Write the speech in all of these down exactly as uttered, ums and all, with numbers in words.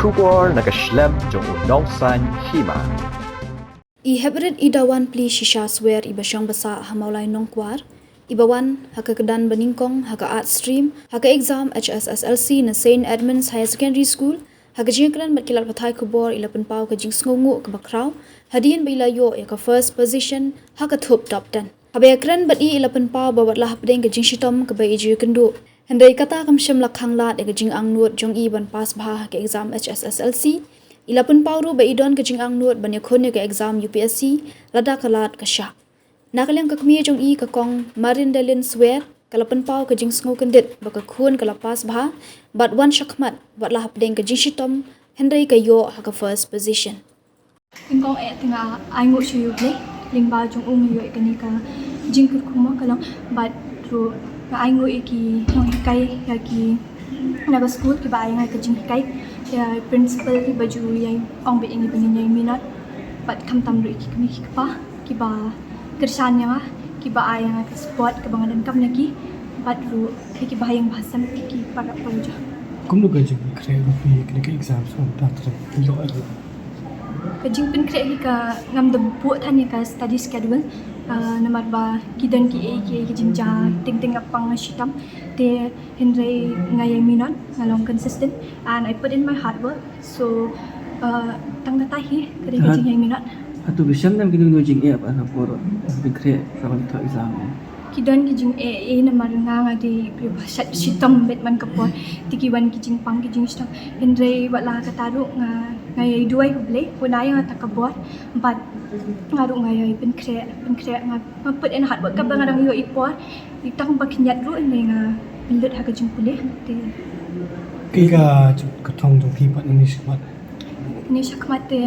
Khubor na ka shlem jong u nongsaiñ hima. I Heprit Idawan Pli Shisha Swer iba shong basa ha Mawlai Nongkwar, iba wan ha ka kyrdan banyngkong ha ka Arts Stream ha ka exam H S S L C na Saint Edmund's Higher Secondary School, ha ka jingkren bad ki lad pathai khubor i la pynpaw ka jingsngewnguh kaba khraw hadien ba i la ïoh ïa ka first position ha ka thup top ten. Haba ïakren bad i, i la pynpaw ba wat la hapdeng ka jingshitom kaba i ju ïakynduh, hynrei kata kam shym la khanglad ïa ka jingangnud jong i ban pass bha ha ka exam H S S L C. I la pynpaw ruh ba i don ka jingangnud ban ïakhun ïa ka exam U P S C lada ka lad ka shah. Na ka liang ka kmie jong i, ka Kong Marindalin Swer, ka la pynpaw ka jingsngewkyndit ba ka khun ka la pass bha bad wan shakhmat wat la hapdeng ka jingshitom, hynrei ka ïoh ha ka first position. Ïa kong eh te nga ai nguh sha U Blei lyngba jong u nga ïoh ïa kane ka jingkyrkhu mo ka long, bad ruh nga ai nguh ïa ki nonghikai, ïa ki na ka skul kiba ai ïa nga ka jinghikai, ïa principal kiba ju ïai ong ba ïa ngi ba ngin ïai minot, bad khamtam ruh ïa ki kmie ki kpa kiba kyrshan ïa nga, kiba ai ïa nga ka support kaba nga donkam na ki, bad ruh ïa ki bahaïing bahasem, ïa ki para para jong. Kumno ka jingkhreh ruh phi ïa kane ka exam sngewbha tang ïoh ïa ka jingpynkhreh hi ka ngam da buh than ïa ka study schedule, ah, namar ba ki don kiei kiei ki jingjia, teng teng nga pang nga shitom, te hynrei nga ïai minot, nga long consistent and I put in my hard work. So, uh, tang kata hi ka dei ka jingïai minot. Hato ki shem ne em kino kino jingeh ba ha por phi khreh sa ban thoh exam? Ki don ki jingeh, eh, namar nga nga dei briew ba shat shitom beit man ka por. Te ki wan ki jingpang ki jingshitom. Hynrei wat la kata ruh nga, nga ïai duwai ha U Blei, un ai ïa nga ta ka bor. Bad nga ruh nga ïai pynkhreh, pynkhreh, nga, nga put in hard work kaba nga dang ïoh i por. Tang ba khyndiat ruh ne nga pynlut ha ka jingpule te. Kaei ka jingkyrkhu jong phi pat nangne shakhmat? Nangne shakhmat te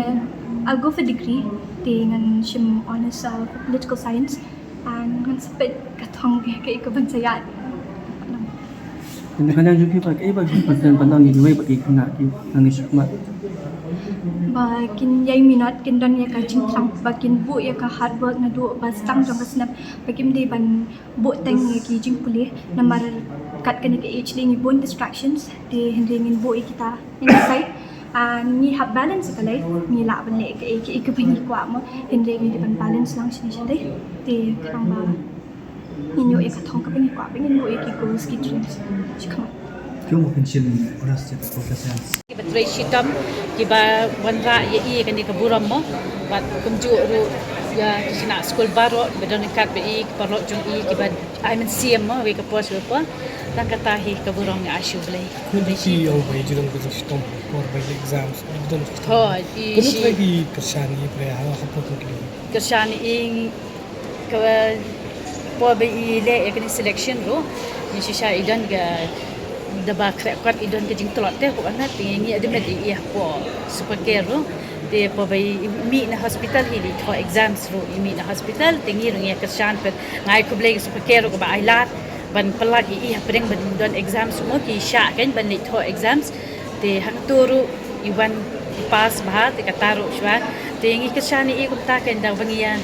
I'll go for degree, te ngan shim honours, uh, for political science, and ngan sa peit ka thong kaei kaei kaban sa ïaid. Te na ka liang jong phi pat kaei ba phi pat don ban ong ïa kiwei pat ki khynnah ki nangne shakhmat? Ba kin ïai minot, kin don ïa ka jingthrang, ba kin buh ïa ka hard work naduh ba sdang jong ka snem, ba kim dei ban buh teng ïa ki jingpule, namar kat kane ka age lei ngi bun distractions, te hynrei ngin buh ïa kita, ngin ïa sai, ah, ngi hap balance ïa ka life, ngi lah ban leh kaei kaei kaba ngi kwah mo, hynrei ngi dei ban balance lang shane shatei, te khnang ba ngin ïoh ïa ka thong kaba ngi kwah, ba ngin buh ïa ki goals ki dreams shakhmat. Kiba trei shitom, kiba wanrah ïa i kane ka burom mo, bad kumjuh ruh ïa ki khynnah skul baroh kiba don ryngkat bad i, ki paralok jong i kiba ai mynsiem mo, wei ka por sha ka por. Tang kata hi ka burom nga ai sha U Blei. Kumno phi ong ba i ju don ka jingshitom por ba i exams, i don ka jingshitom. Hooid, i kumno shi- phi kyrshan i, phi ha ka por ka kyrshan i Ka por ba i leh ïa kane selection ruh, ngi shisha i don ka, da ba khreh kot i don ka jingtlot te, ko ana te ngi ïa dei met i ïa por Super Care ruh. Te por ba i mih na hospital hi, i thoh exams ruh, i mih na hospital, te ngi ruh ngi ïa kyrshan, pynban nga ai khublei Super Care ruh kaba ai lad ban pynlait ïa i hapdeng ban don exams ruh mo, ki shah kein ban leit thoh exams. Te hangto ruh i wan i pass bha, te kata ruh shuwa. Te ngi kyrshan ïa i kumta kein da ba ngi ïa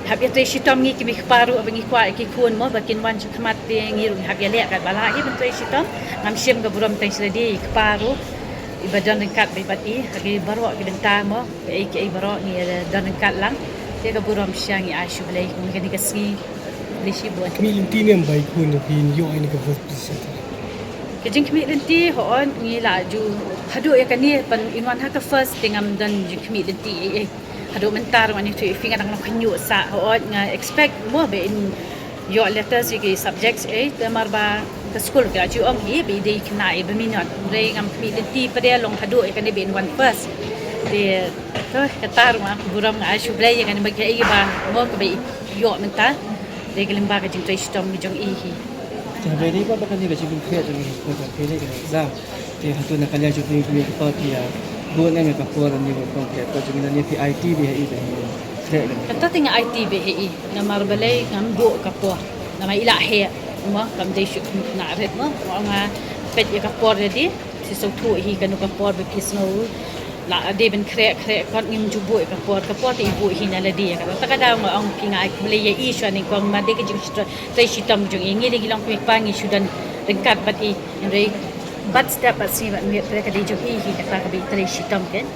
hap ïa trei shitom ngi ki mei ki kpa ruh, ba ngi kwah ïa ki khun mo ba kin wan shakhmat, te ngi ruh ngi hap ïa leh katba lah hi ban trei shitom. Ngam shim ka burom tang sha lade, i kpa ruh iba don ryngkat bad i ha ki baroh ki bynta mo, kaei kaei baroh ngi ïa don ryngkat lang. Te ka burom sha ngi ai sha U Blei kum kane ka sngi. Khublei shibun. Khmih lynti ne em ba i khun jong phi in ïoh ïa kane ka first position? Ka jingkhmih lynti, hooid, ngi la ju haduh ïa kane ban in wan ha ka first te ngam don jingkhmih lynti ei ei. Haduh mynta ruh ngan ïathuh ïa phi nga dang long khynñiuh sah, hooid, nga expect mo ba in ïoh letters ïa ki subjects ei, te namar ba ka skul ka la ju ong hi ba i dei khynnah iba minot. Hynrei ngam khmih lynti pat de, long haduh ïa kane ba in wan first. Te to kata ruh nga burom, nga ai sha U Blei ïa kane ba kaei ba mo kaba i ïoh mynta. Dei ka lyngba ka jingtrei shitom jong i hi. Te haba dei ba kane ka jingpynkhreh jong i, ko ka phi leh ka exam, te hato na ka liang jong phi ki mei ki kpa phi ïa buh ne em ïa ka por ne em ïa ka por jong i, ne phi aiti beit ha i te khreh kane? Kata te nga aiti beit ha i, namar balei ngam buh ka por, namar i la heh mo, kam dei shuh khynnah rit mo, nga peit ïa ka por ïa di. Phi sngewthuh hi kano ka por ba phi sngew la dei ban khreh, khreh kot, ngim ju buh ïa ka por, ka por te i buh hi na lade. Kata ka daw nga ong phi, nga ai khublei ïa i shuwa nyngkong, namar dei ka jingtrei shitom jong i. Ngi dei ngi long kmie kpa ngi shu don ryngkat bad i, hynrei Bad step bad sngi bad miet te ka dei jong i hi kata kaba i trei shitom kein.